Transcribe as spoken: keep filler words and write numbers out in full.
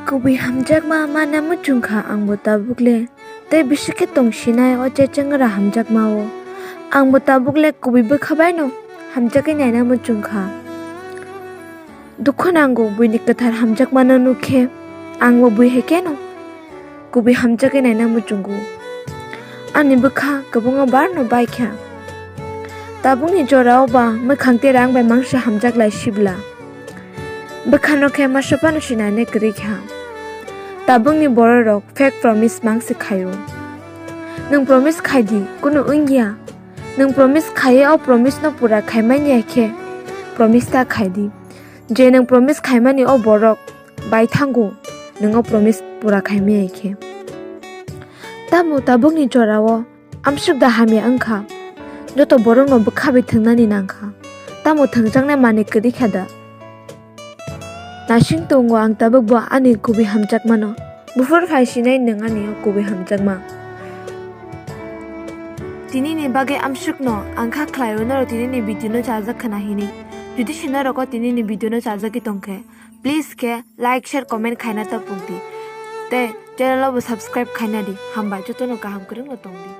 Kubui hamjakma mana muchungkha angbo tabukle. Tei bisi khe tongsinai o chechengra hamjakma o. Angbo tabukle kubui bwkha baino hamjagwi naina muchungkha. Dukhu nango buini kwthar hamjakmano nukhe, angbo bui hai kheno kubui hamjagwi naina muchungo. Ani bwkha kwbangma barno baikha. Tabukni jorao ba mwkhang tei rang bai mangsa hamjak lai sibla. Bwkhano khe masa phano sinane kwrwi kha. Tabukni bororok fake promise mangsi khaio. Nwng promise khaidi, kunu wngya. Nwng promise khaiwi o promise no pura khaimani ya khe, promise ta khaidi. Je nwng promise khaimani o borok bai thango, nwng o promise pura khaimaya khe. Tamo tabukni jorao amsuk da hamya wngkha, joto borokno bwkha bai thwngnani nangkha, tamo thwngjaknai manwi kwrwi kha da? Nasing tongo ang tabukbo ani kubui hamjakmano. Buphur khai sinai nwng ani o kubui hamjakma. Tinini bagwi amsukno ang kha khlaio norok tinini video no chajak khna hinwi. Jodi se norok o tinini video no chajagwi tongkhe, please khe like, share, comment khaina ta pukdi. Tei channel o bo subscribe khaina di. Hambai, jotono kaham kwrwngno tongdi.